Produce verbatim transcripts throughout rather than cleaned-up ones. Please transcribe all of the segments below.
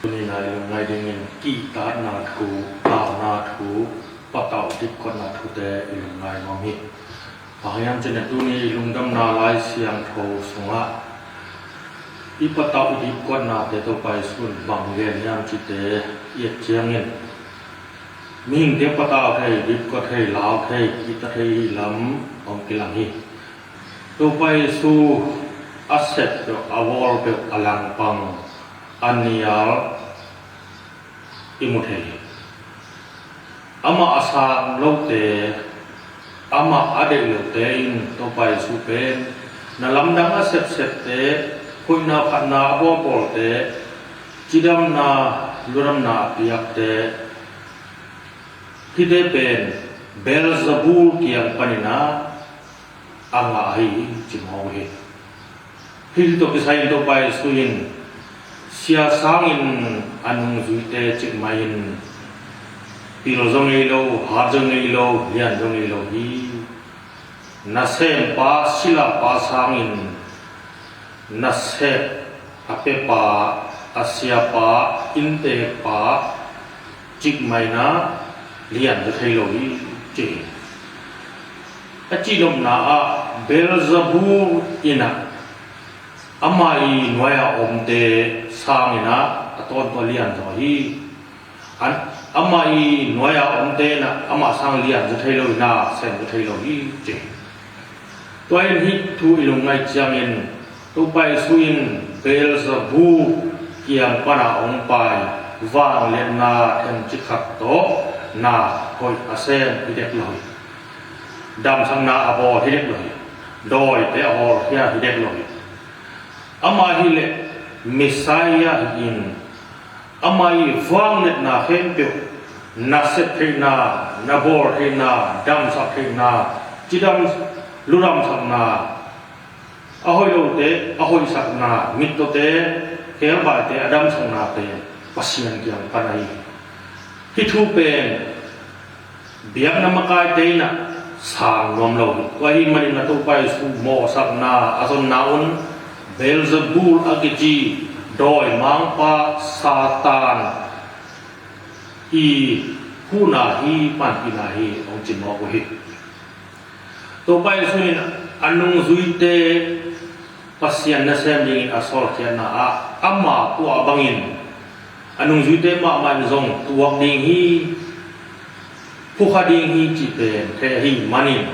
Tuni-in i lungngaih dingin kihtakna thu, tauna thu, patauh dipkotna thute i lungngaih nuam hi. Bang hang hiam cih leh tuni i lungdamna Lai Siangtho sungah i patauh i dipkotnate Topa Jesu in bang gen hiam cihte i et ciangin, mihingte patauh thei, dipkot thei, lau thei, kihta thei hi lam hong kilang hi. Topa Jesu a sep peuh, a bawl peuh, a langpang, a nial i mu thei hi. Amah a sang lote, amah a deih lote in Topa Jesu pen na lamdang a sepsepte, hoihna phatna a bawlbawlte, cidamna ludamna a piakte, hihte pen Beelzebul kiang panin a a ngah hi, ci mawk uh hi. Hih tawh kisai-in Topa Jesu in sia sangin a nungzuite cikmah in, pil zong ngei lo, hat zong ngei lo, lian zong ngei lo hi. Nasempa, silapa sangin nasep a pepa, a siapa, inntekpa cikmah in a lian zaw thei lo hi, ci hi. A cihnopna ah Beelzebul in a, ama i nuai-a omte sangin a, a tawntung a lian zaw hi. An, ama i nuai-a omte in a, amah sang lian zaw thei lo in a, sem zaw thei lo hi, ci hi. Tua in hih thu i lungngaih ciangin, Topa Jesu in Beelzebul kiang pana hong pai vangliatna themcik khat tawh na hoih a sem hi dek lo hi. Damsakna a bawl hi dek lo hi. Dawite a hawlkhia hi dek lo hi. Amah hi leh Messiah hi-in, ama i vangliatna khempeuh, na sep theihna, na bawl theihna, damsak theihna, cidam, ludamsakna, a hoih lote a hoihsakna, mittawte, khebaite a damsakna pen Pasian kiang pan ahi hi. Hih thu pen biakna makaite in a sang nuam lo hi. Tua ahih manin a Topa Jesu mawhsakna a zonna un Beelzebul a kici dawimangpa Satan i huhna hi, panpihna hi, hong ci mawk uh hi. Topa Jesu in a nungzuite Pasian nasem dingin a sawlkhiatna ah ama tuah bangin a nungzuite mahmah in zong tuak ding hi, phukha ding hi cih pen thei ahih manin,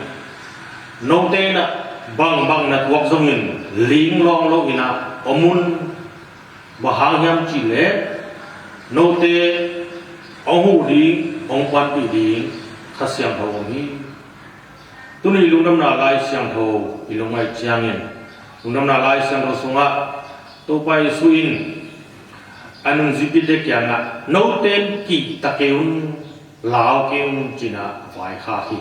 note in a bangbang na tuak zongin linglawng lo in a om un. Bang hang hiam cih leh note hong huh ding, hong panpih ding Kha Siangtho om hi. Tuni i lungdamna Lai Siangtho i lungngaih ciangin, lungdamna Lai Siangtho sungah Topa Jesu in a nungzuipite kiangah, note in kihta kei un, lau kei un, ci-in a vaikhak hi.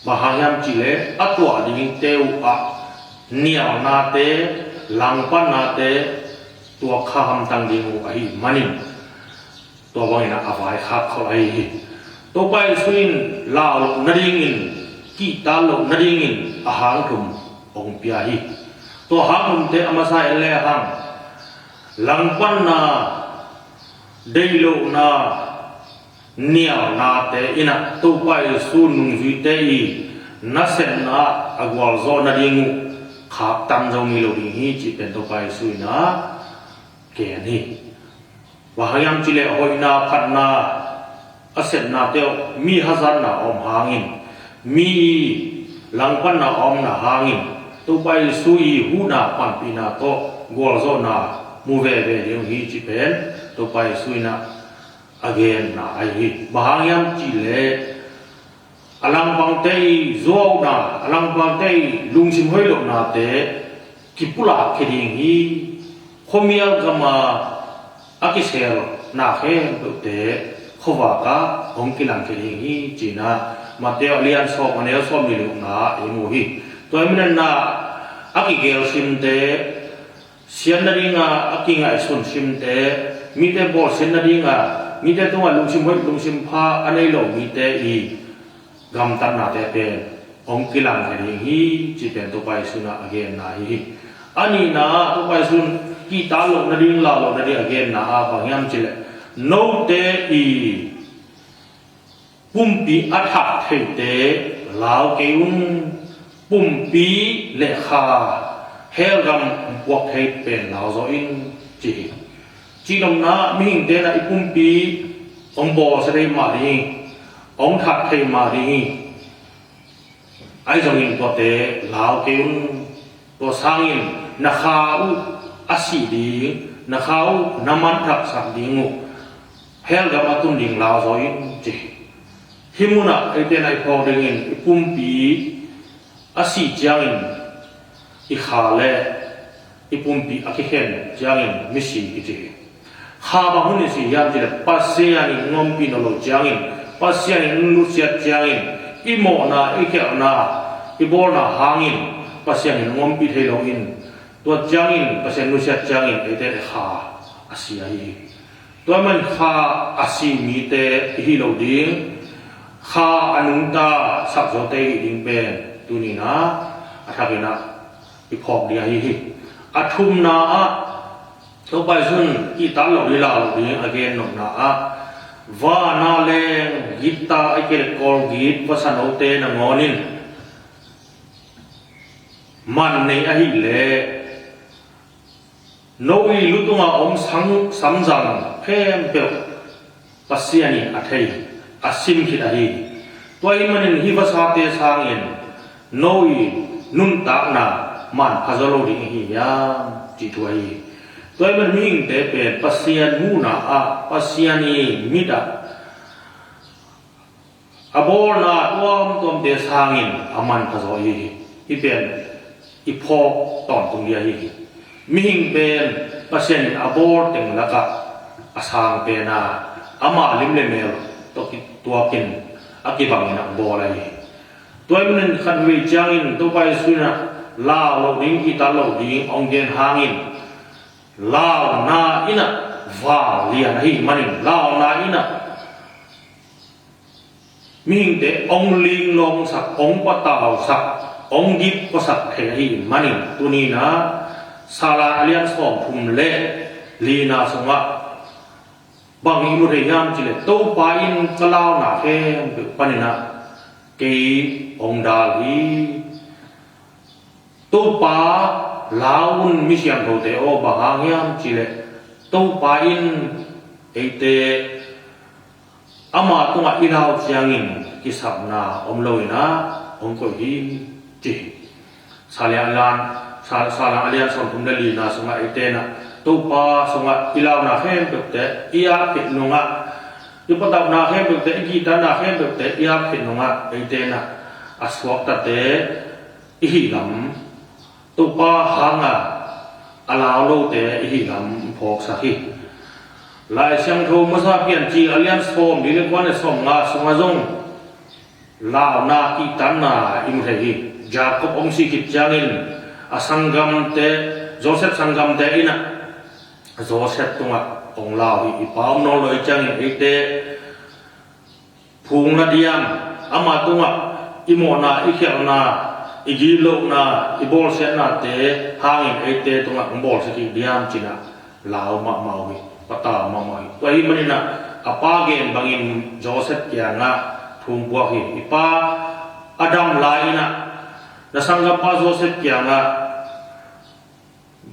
Bang hang hiam cih leh a tuah dingte uh ah nialnate, langpannate tuak kha hamtang ding uh ahih manin, tua bangin a vaikhak khol ahi hi. Topa Jesu in lau loh nadingin, kihta loh nadingin a hang thum hong pia hi. Tua hang thumte a masa en le hang, langpanna, deih lohna, nialnate in a Topa Jesu nungzuite i nasepna a gualzawh nading uh khaktan zo ngei lo ding hi cih pen Topa Jesu in a gen hi. Bang hang hiam cih leh hoihna phatna a sepnate uh mi hazatna a om hangin, mi i langpanna a omna hangin, Topa Jesu i huhna panpihna tawh gualzawhna mu veve ding uh hi cih pen Topa Jesu in a a genna ahi hi. Bang hang hiam cih leh a langpangte i zuauhna, a langpangte i lungsim hoih lohnate kipulak khia ding hi. Khuamial gam a a kiselna khempeuhte khuavak ah hong kilang khia ding hi, ci-in a Matthai a lian sawm, a neu sawm nih le gukna ah i mu hi. Tua ahih manin a, a kigelsimte, siat nading a a kingaihsun simte, mite bawlsiat nading a mite tungah lungsim hoih lungsim pha a nei lo mite i gamtatnate pen hong kilang khia ding hi, cih pen Topa Jesu in a genna ahi hi. A nihna ah Topa Jesu in kihtak loh nading, lau loh nading a genna ah bang hiam cih leh, note i pumpi a thak theite lau kei un, pumpi le kha hell gam puak thei pen lau zaw in, ci hi. Cihnopna, mihingte in ah i pumpi hong bawlsia thei mah ding hi, hong thak thei mah ding hi. Ahi zongin tuate lau kei un, tua sangin na kha uh a sih ding, na kha uh na manthaksak ding uh hell gam a tun ding lau zaw in, ci hi. Hih munah eite in ah i phawk dingin i pumpi a sih ciangin i kha le i pumpi a kikhen ciangin misi kici hi. Kha bang hun in si hiam cih leh, Pasian in hong ompih nawn loh ciangin, Pasian in hong nusiat ciangin, i mawhna, i khialhna, i bawlna hangin Pasian in hong ompih thei lo in, tua ciangin, Pasian nusiat ciangin eite in ah kha a si ahi hi. Tua ahih manin kha a si mite i hi lo ding, kha a nungta sak zawte i hi ding pen tuni-in ah a thakin ah i phawk ding ahi hi. A thumna ah, Topa Jesuh in kihtak loh ding, lau loh ding a gennopna ah, van ah leng gittak, ahih kei leh kawlgit vasa note nangawn in man nei ahih leh, no i lu tungah om sang samzang khempeuh Pasian in a thei, a sim khit ahi hi. Tua ahih manin hih vasate sangin no i nuntakna manpha zaw lo ding i hi hiam, cih thu ahi hi. Tua ahih manin mihingte pen Pasian muhna ah, Pasian i mit ah a bawlna tuamtuamte sangin a manpha zaw ahi hi. Hih pen i phawk tawntung ding ahi hi. Mihing pen Pasian in a bawl teng lakah a sang pen a, ama lim le mel tawh kituakin a kibangin a bawl ahi hi. Tua ahih manin khatvei ciangin Topa Jesuh in ah lau loh ding, kihtak loh ding hong gen hangin, launa in ah val lian ahih manin, launa in ah mihingte hong linglawngsak, hong patausak, hong dipkuasak thei ahih manin, tuni-in ah Salan a lian sawmthum le lina sungah bang i mu thei hiam cih leh, Topa in ka launa khempeuh panin ah kei hong dal hi. Topa, lau un, mi siangthote aw, bang hang hiam cih leh Topa in eite ama tungah i lau ciangin kisapna om lo-in ah hong koih hi, ci hi. Salan a lian, Sa-, Salan a lian sawmthum le lina sungah eite in ah Topa sungah i launa khempeuhte i ap khit nungah, i patauhna khempeuhte, i kihtakna khempeuhte i ap khit nungah eite in ah a suaktate i hih lam, Topa hanga a lau lote i hih lam phawksak hi. Lai Siangtho Masa Piancil a lian sawmli le kua le sawmnga sungah zong launa, kihtakna i mu thei hi. Jacob hong sih khit ciangin a sanggamte, Joseph sanggamte in ah Joseph tungah hong lau hi. I pa om nawn lo ahih ciangin eite phung la diam, ama tungah i mawhna, i khialhna, i gitlohna, i bawlsiatnate hangin eite tungah hong bawlsia kik diam, ci-in ah lau mahmah uh hi, patau mahmah uh hi. Tua ahih manin ah a pa gen bangin Joseph kiangah thu hong puak hi. I pa a dam lai-in ah na sanggampa Joseph kiangah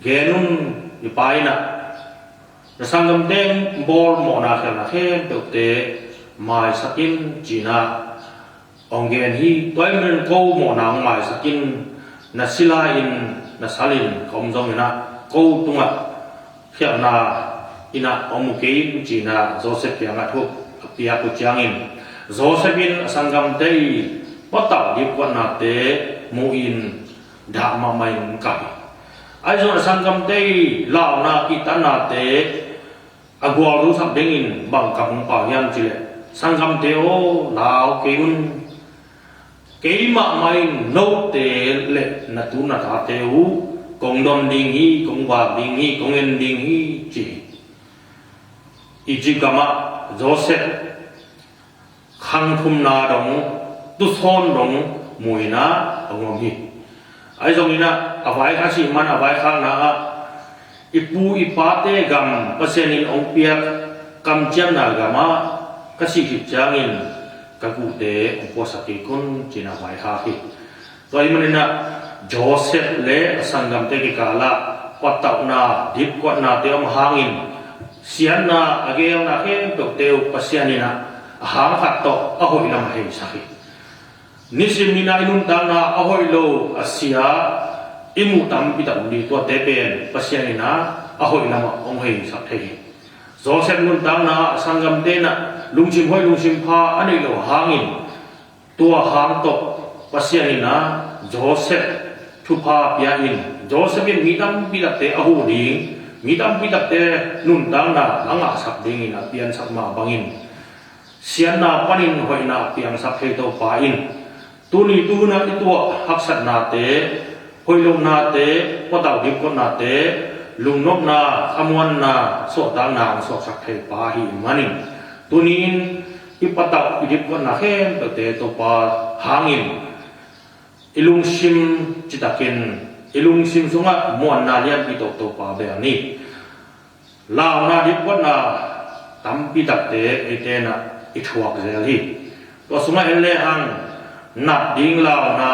gen un, i pa in ah na sanggamte bawl mawhna khialhna khempeuhte maisak in, ci-in ah hong gen hi. Tua ahih manin ko mawhna hong maisak in, na sila in, na sal in ka om zongin ah ko tungah khialhna in ah hong mu kei in, ci-in ah Joseph kiangah thu a piak uh ciangin, Joseph in a sanggamte i patauh dipkuatnate mu-in dah mahmah in kap hi. Ahi zongin a sanggamte i launa, kihtaknate a gualzosak dingin bang kam hong pau hiam cih leh, "Sanggamte aw, lau kei un. Keimah mah in note le na tu na tate uh kong don ding hi, kong vak ding hi, kong en ding hi," ci hi. Egypt gamah Joseph khang thumna dong, tusawn dong mu-in ah hong om hi. Ahi zongin ah a vaikhak, a sih man a vaikhakna ah I pu i pate gam Pasian in hong piak kamciamna gamah ka sih khit ciangin ka guhte hong puaksak kik un, ci-in a vaihak hi. Tua ahih manin ah Joseph le a sanggamte kikalah patauhna, dipkuatnate om hangin siatna a geelna khempeuhte uh Pasian in ah a hang khat tawh a hoih lamah heisak hi. Nisim ni-in ah i nuntakna a hoih lo, a sia i muh tampi tak om ding, tuate pen Pasian in ah a hoih lamah hong heisak thei hi. Joseph nuntakna ah a sanggamte in ah lungsim hoih lungsim pha a neih loh hangin, tua hang tawh Pasian in ah Joseph thupha pia-in, Joseph in mi tampi takte a huh ding, mi tampi takte nuntakna a ngahsak dingin a piansak mah bangin, siatna panin hoihna a piangsak thei Topa in tuni tu hun ah i tuah haksatnate, hoih lohnate, patauh dipkuatnate, lungnopna, a muanna, suahtakna hong suaksak thei pa ahih manin, tuni-in i patauh i dipkuatna khempeuhte Topa hangin i lungsim citakin, i lungsim sungah muanna lianpi tawh Topa bel ni. Launa, dipkuatna tampi takte eite in ah i thuak zel hi. Tua sungah en lehang, nat ding launa,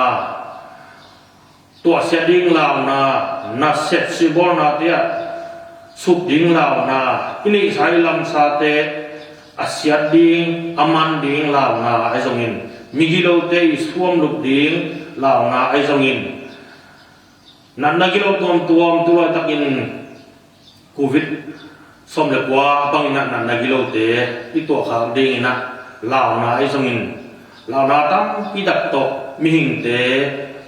tuahsiat ding launa, nasep sibawlnate ah suk ding launa, i neihsa i lamsate a siat ding, a man ding launa ahi zongin, migilote i suamlup ding launa ahi zongin, natna gilo tuamtuam, tu laitakin Covid sawm le kua bangin ah natna gilote i tuahkhak dingin ah launa ahi zongin, launa tampi tak tawh mihingte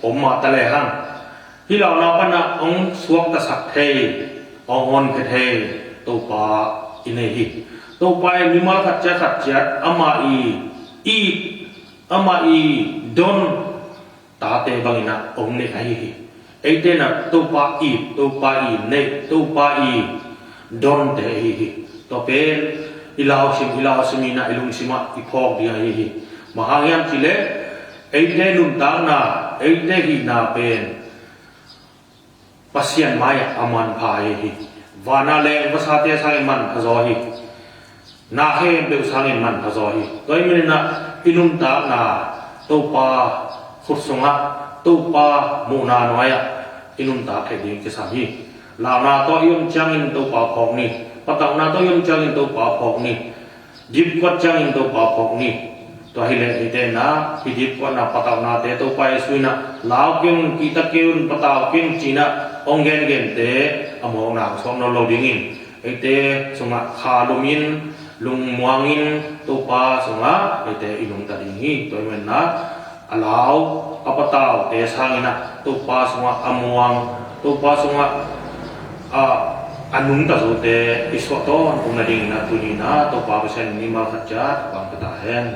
om mah ta lehang, hih launa pan ah hong suaktasak thei, hong honkhia thei Topa i nei hi. Topa in mimal khat ciat khat ciat amah i it, amah i don tate bangin ah hong nei ahi hi. Eite in ah Topa it, Topa i neih, Topa i donte ahi hi. Tua pen i lausim, i lausim in ah i lungsim ah i phawk ding ahi hi. Bang hang hiam cih leh eite nuntakna, eite hihna pen Pasian mai-ah a manpha ahi hi. Vana leng vasate sangin manpha zaw hi. Na khempeuh sangin manpha zaw hi. Tua ahih manin ah i nuntakna Topa khut sungah, Topa muhna nuai-ah i nuntak theih ding kisam hi. Launa tawh i om ciangin Topa phawk ni. Patauhna tawh i om ciangin Topa phawk ni. Dipkuat ciangin Topa phawk ni. Tua hileh eite in ah hih dipkuatna, patauhnate Topa Jesu in ah, "Lau keng, kihta kei un, patau keng," ci-in ah hong gengente a mawkna hong suak nawn lo dingin, eite sungah kha lumin, lungmuangin Topa sungah eite i nungta ding hi. Tua ahih manin ah a lau, a pataute sangin ah Topa sungah a muang, Topa sungah a, a nungta zote i suah tawntung nadingin ah tuni-in ah Topa Pasian in mimal khat ciat thupha hong pia ta hen.